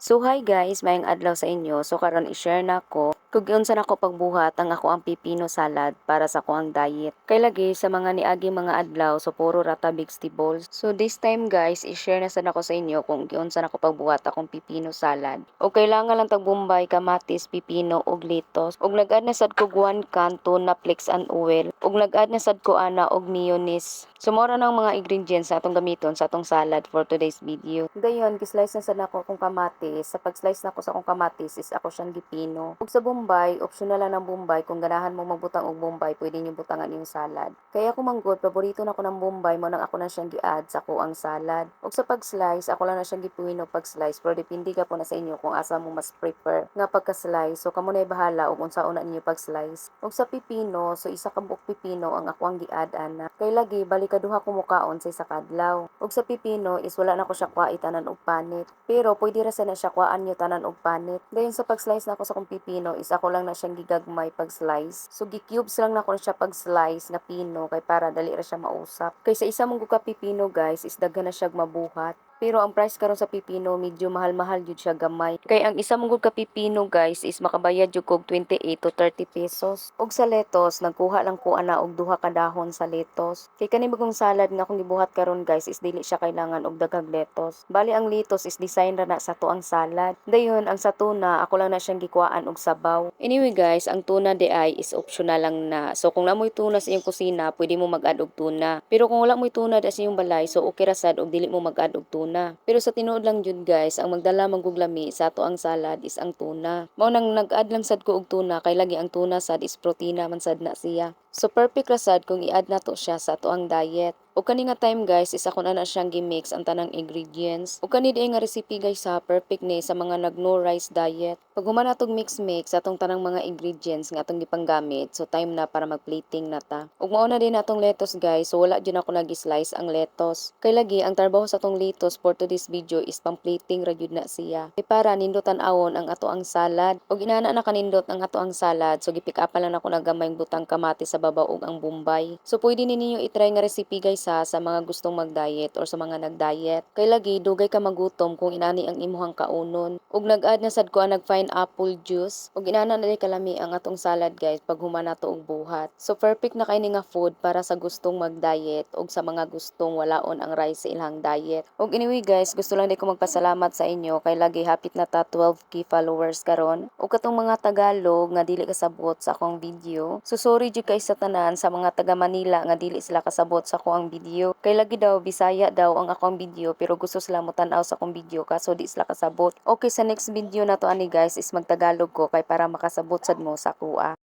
So hi guys, maayong adlaw sa inyo. So karon i-share nako kung giunsa nako pagbuhat ang akoang pipino salad para sa akoang diet. Kay lagi sa mga niagi mga adlaw, so puro ra ta vegetables. So this time guys, i-share na sad nako sa inyo kung giunsa nako pagbuhat akong pipino salad. O kailangan lang tag bombay, kamatis, pipino ug lettuce. Ug nag-add na sad ko 1 can tuna flakes and oil. Ug nag-add na sad ko ana og mayonnaise. So mao ra nang mga ingredients sa atong gamiton sa atong salad for today's video. Dayon gi-slice na sad nako akong kamatis. Sa pag-slice nako sa akong kamatis is ako siyang gipino. Ug sa bombay, optional lang ang bombay. Kung ganahan mo magbutang og bombay, pwede niyo butangan yung salad. Kaya ako manggod, paborito nako ng bombay, mao nang ako na siyang gi-add sa akoang salad. Ug sa pag-slice, ako lang na siyang gipino pag-slice, pero depende gapon na sa inyo kung asa mo mas prefer nga pagka-slice. So kamo na bahala og unsaon na ninyo pag-slice. Ug sa pipino, so isa ka buok pipino ang akoang gi-add ana. Kay lagi bali kaduha ko mokaon sa isa ka adlaw. Ug sa pipino is wala na ko siya kuhae tanan og panit. Pero pwede ra sa na siya kuhaan nyo tanan og panit. Dayon sa pag-slice nako sa akong pipino is ako lang na siyang gigagmay pag-slice. So gi-cubes lang nako na siya pag-slice nga pino kay para dali ra siya mausap. Kay sa isa man ka pipino guys is daghan na siya mabuhat. Pero ang price karon sa pipino, medyo mahal-mahal jud siya gamay. Kay ang isa man gud ka pipino guys is makabayad jud kog 28 to 30 pesos. Ug sa lettuce, nagkuha lang ko ana og duha ka dahon sa lettuce. Kay kani bagong salad nga akong gibuhat karon guys is dili siya kailangan og daghang lettuce. Bali ang lettuce is design ra na sa atoang salad. Dayon ang sa tuna, ako lang na siyang gikuhaan og sabaw. Anyway guys, ang tuna diay is optional lang na. So kung naa moy tuna sa inyong kusina, pwede mo mag-add og tuna. Pero kung wala moy tuna sa inyong balay, so okay ra sad og dili mo mag-add og tuna. Pero sa tinuod lang jud guys, ang magdala man gug lami sa atoang salad is ang tuna. Mao nang nag-add lang sad ko og tuna kay lagi ang tuna sad is protina man sad na siya. So perfect ra sad kung i-add nato siya sa atoang diet. Ug kani nga time guys is ako na na siyang gi-mix ang tanang ingredients. Ug kani diay nga recipe guys ha, perfect ni sa mga nag no rice diet. Pag human natong mix mix atong tanang mga ingredients nga atong gipanggamit, so time na para mag-plating na ta. Ug mao na din atong lettuce guys, so wala jud ako nag-slice ang lettuce. Kay lagi ang trabaho sa atong lettuce for today's video is pang-plating ra jud na siya. Kay para nindot tan-awon ang atoang salad. Ug inana na kanindot ang atoang salad, so gi-pick up lang nako na gamay butang kamatis sa babaw ug ang bombay. So pwede ni ninyo i-try nga recipe guys ha, sa mga gustong mag-diet or sa mga nag-diet. Kay lagi dugay ka magutom kung inani ang imuhang kaunon. Ug nag-add na sad ko ang nag pineapple juice. Ug inana na kalami ang atong salad guys pag human nato og buhat. So perfect na kay ni nga food para sa gustong mag-diet ug sa mga gustong walaon ang rice sa ilang diet. Ug anyway guys, gusto lang di ko magpasalamat sa inyo kay lagi hapit na ta 12K followers karon. Ug katong mga Tagalog nga dili kasabot sa akong video. So sorry jud kay sa tanan sa mga taga Manila nga dili sila kasabot sa akong video. Kay lagi daw Bisaya daw ang akong video, pero gusto sila mo tan-aw sa akong video kaso di sila kasabot. Okay, sa next video nato ani guys is magtagalog ko kay para makasabot sad mo sa akoa.